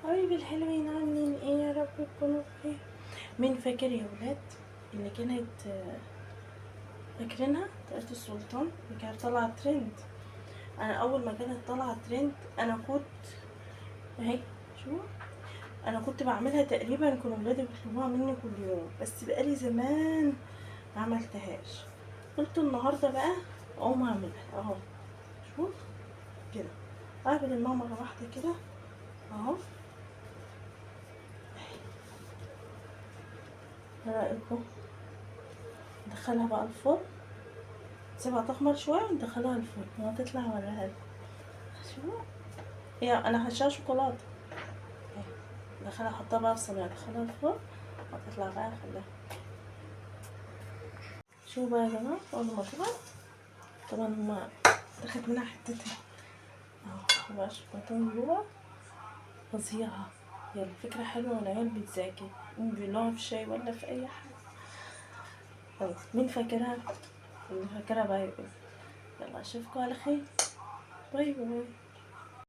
حبايبي الحلوين، عاملين ايه؟ يا رب تكونوا بخير. مين فاكر يا ولاد اللي كانت فاكرينها طاقية السلطان اللي كانت طالعة ترند؟ انا اول ما كانت طالعة ترند انا كنت اهي، شو انا كنت بعملها تقريبا، كانوا ولادي بيطلبوها مني كل يوم، بس بقالي زمان ما عملتهاش. قلت النهارده بقى اقوم اعملها اهو. شوف كده، اعمل الماما مرة واحدة كده اهو. ايه رايكم؟ ندخلها بقى الفرن، نسيبها تخمر شوية وندخلها الفرن وهتطلع اوريها لكم. شوفوا هي انا هشاها شوكولاتة اهي، ندخلها احطها بقى في صينية، ادخلها الفرن وهتطلع بقى. خليها شوفوا بقى يا جماعة، اول ما طلعت طبعا هما اتاخد منها حتتين اهو، بقى الشوكولاتة من جوه فظيعة. يلا فكرة حلوة، والعيال بتذاكر بيقولوها في شاي ولا في اي حاجة. يلا مين فاكرها؟ اللي فاكرها بقى يقول. يلا اشوفكم على خير، bye bye.